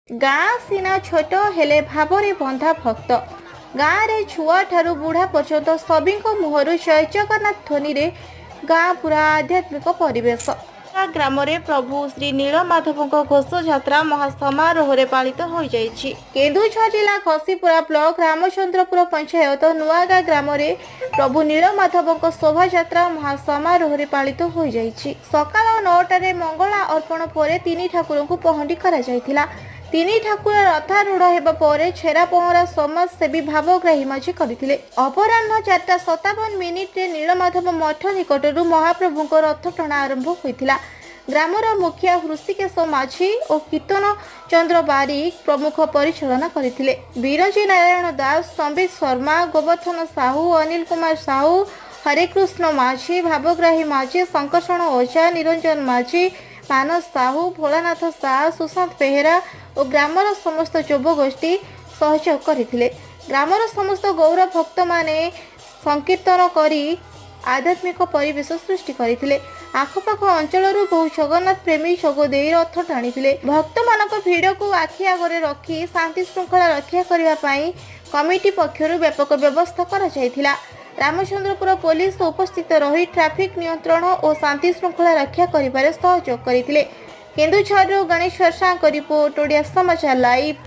ଗାଁ ସିନା ଛୋଟ, ହେଲେ ଭାବରେ ବନ୍ଧା ଭକ୍ତ। ଗାଁରେ ଛୁଆଠାରୁ ବୁଢ଼ା ପର୍ଯ୍ୟନ୍ତ ସଭିଙ୍କ ମୁହଁରୁ ଜୟ ଜଗନ୍ନାଥ ଧ୍ୱନିରେ ଗାଁ ପୁରା ଆଧ୍ୟାତ୍ମିକ ପରିବେଶ। ଗ୍ରାମରେ ପ୍ରଭୁ ଶ୍ରୀ ନୀଳମାଧବଙ୍କ ଘୋଷଯାତ୍ରା ମହାସମାରୋହରେ ପାଳିତ ହୋଇଯାଇଛି। କେନ୍ଦୁଝର ଜିଲ୍ଲା ଘସିପୁରା ବ୍ଲକ ରାମଚନ୍ଦ୍ରପୁର ପଞ୍ଚାୟତ ନୂଆଗାଁ ଗ୍ରାମରେ ପ୍ରଭୁ ନୀଳମାଧବଙ୍କ ଶୋଭାଯାତ୍ରା ମହାସମାରୋହରେ ପାଳିତ ହୋଇଯାଇଛି। ସକାଳ 9ଟାରେ ମଙ୍ଗଳା ଅର୍ପଣ ପରେ ତିନି ଠାକୁରଙ୍କୁ ପହଣ୍ଡି କରାଯାଇଥିଲା। ତିନି ଠାକୁର ରଥାରୂଢ଼ ହେବା ପରେ ଛେରା ପହଁରା ସମାଜସେବୀ ଭାବଗ୍ରାହୀ ମାଝୀ କରିଥିଲେ। ଅପରାହ୍ନ 4ଟା 57 ମିନିଟରେ ନୀଳମାଧବ ମଠ ନିକଟରୁ ମହାପ୍ରଭୁଙ୍କ ରଥ ଟଣା ଆରମ୍ଭ ହୋଇଥିଲା। ଗ୍ରାମର ମୁଖିଆ ହୃଷିକେଶ ମାଝୀ ଓ କୀର୍ତ୍ତନ ଚନ୍ଦ୍ର ବାରିକ ପ୍ରମୁଖ ପରିଚାଳନା କରିଥିଲେ। ବିରଞ୍ଜି ନାରାୟଣ ଦାସ, ସମ୍ବିତ ଶର୍ମା, ଗୋବର୍ଦ୍ଧନ ସାହୁ, ଅନିଲ କୁମାର ସାହୁ, ହରେକୃଷ୍ଣ ମାଝୀ, ଭାବଗ୍ରାହୀ ମାଝୀ, ଶଙ୍କର୍ଷଣ ଓଝା, ନିରଞ୍ଜନ ମାଝୀ, ମାନସ ସାହୁ, ଭୋଳାନାଥ ସା, ସୁଶାନ୍ତ ବେହେରା ଓ ଗ୍ରାମର ସମସ୍ତ ଯୁବଗୋଷ୍ଠୀ ସହଯୋଗ କରିଥିଲେ। ଗ୍ରାମର ସମସ୍ତ ଗୌର ଭକ୍ତମାନେ ସଂକୀର୍ତ୍ତନ କରି ଆଧ୍ୟାତ୍ମିକ ପରିବେଶ ସୃଷ୍ଟି କରିଥିଲେ। ଆଖପାଖ ଅଞ୍ଚଳରୁ ବହୁ ଜଗନ୍ନାଥ ପ୍ରେମୀ ଯୋଗ ଦେଇ ରଥ ଟାଣିଥିଲେ। ଭକ୍ତମାନଙ୍କ ଭିଡ଼କୁ ଆଖି ଆଗରେ ରଖି ଶାନ୍ତି ଶୃଙ୍ଖଳା ରକ୍ଷା କରିବା ପାଇଁ କମିଟି ପକ୍ଷରୁ ବ୍ୟାପକ ବ୍ୟବସ୍ଥା କରାଯାଇଥିଲା। ରାମଚନ୍ଦ୍ରପୁର ପୋଲିସ ଉପସ୍ଥିତ ରହି ଟ୍ରାଫିକ ନିୟନ୍ତ୍ରଣ ଓ ଶାନ୍ତି ଶୃଙ୍ଖଳା ରକ୍ଷା କରିବାରେ ସହଯୋଗ କରିଥିଲେ। କେନ୍ଦୁଝରରୁ ଗଣେଶ୍ୱର ସାଙ୍କ ରିପୋର୍ଟ, ଓଡ଼ିଆ ସମାଚାର ଲାଇଭ୍।